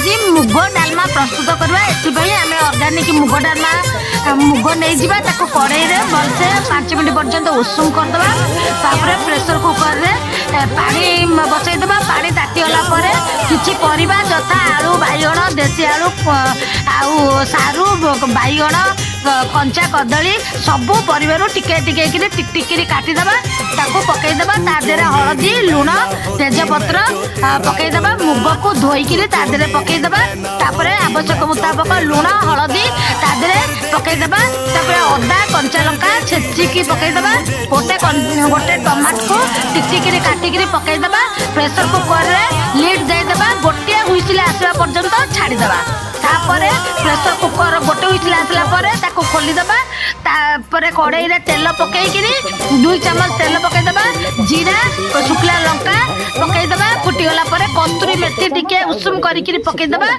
ଆଜି ମୁଗ ଡାଲମା ପ୍ରସ୍ତୁତ କରିବା। ଏଥିପାଇଁ ଆମେ ଅର୍ଗାନିକ ମୁଗ ଡାଲମା, ମୁଗ ନେଇଯିବା। ତାକୁ କଡ଼େଇରେ ଭଲସେ 5 ମିନିଟ୍ ପର୍ଯ୍ୟନ୍ତ ଉଷୁମ କରିଦେବା। ତାପରେ ପ୍ରେସର କୁକରରେ ପାଣି ବସେଇଦେବା। ପାଣି ତାତିଗଲା ପରେ କିଛି ପରିବା ଯଥା ଆଳୁ, ବାଇଗଣ, ଦେଶୀ ଆଳୁ ଆଉ ସାରୁ, ବାଇଗଣ, କଞ୍ଚା କଦଳୀ, ସବୁ ପରିବାରୁ ଟିକେ ଟିକେ କିରି ଟିକ ଟିକ କିରି କାଟିଦେବା। ତାକୁ ପକେଇଦେବା। ତା ଦେହରେ ହଳଦୀ, ଲୁଣ, ତେଜପତ୍ର ପକେଇଦେବା। ମୁଗକୁ ଧୋଇକିରି ତା ଦେହରେ ପକେଇଦେବା। ତାପରେ ଆବଶ୍ୟକ ମୁତାବକ ଲୁଣ, ହଳଦୀ ତା ଦେହରେ ପକେଇଦେବା। ତାପରେ ଅଦା, କଞ୍ଚା ଲଙ୍କା ଛେଚିକି ପକେଇଦେବା। ଗୋଟେ ଗୋଟେ ଟମାଟୋକୁ ଟିକ ଟିକିରି କାଟିକିରି ପକେଇଦେବା। ପ୍ରେସର କୁକରରେ ଲିଡ୍ ଦେଇଦେବା। ଗୋଟିଏ ହୁଇସିଲ ଆସିବା ପର୍ଯ୍ୟନ୍ତ ଛାଡ଼ିଦେବା। ତାପରେ ପ୍ରେସର କୁକର ଗୋଟେ ହୁଇସିଲ ଆସିଲା ପରେ ତାକୁ ଖୋଲିଦେବା। ତାପରେ କଡ଼େଇରେ ତେଲ ପକେଇକିରି 2 ଚାମଚ ତେଲ ପକେଇଦେବା। ଜିରା ଓ ଶୁଖିଲା ଲଙ୍କା ପକେଇଦେବା। ଫୁଟିଗଲା ପରେ କସ୍ତୁରୀ ମେଥି ଟିକେ ଉଷୁମ କରିକିରି ପକେଇଦେବା।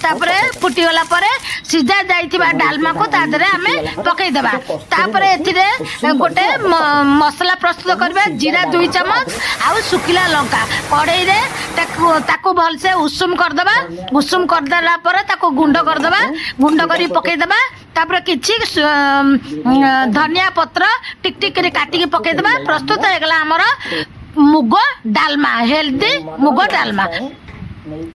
ତାପରେ ଫୁଟିଗଲା ପରେ ସିଝା ଯାଇଥିବା ଡାଲମାକୁ ତା ଦେହରେ ଆମେ ପକେଇଦେବା। ତାପରେ ଏଥିରେ ଗୋଟେ ମସଲା ପ୍ରସ୍ତୁତ କରିବା। ଜିରା 2 ଚାମଚ ଆଉ ଶୁଖିଲା ଲଙ୍କା କଡ଼େଇରେ ତାକୁ ତାକୁ ଭଲସେ ଉଷୁମ କରିଦେବା। ଉଷୁମ କରିଦେଲା ପରେ ତାକୁ ଗୁଣ୍ଡ କରିଦେବା। ଗୁଣ୍ଡ କରି ପକେଇଦେବା। ତାପରେ କିଛି ଧନିଆ ପତ୍ର ଟିକ ଟିକ କରି କାଟିକି ପକେଇଦେବା। ପ୍ରସ୍ତୁତ ହେଇଗଲା ଆମର ମୁଗ ଡାଲମା, ହେଲ୍ଦି ମୁଗ ଡାଲମା।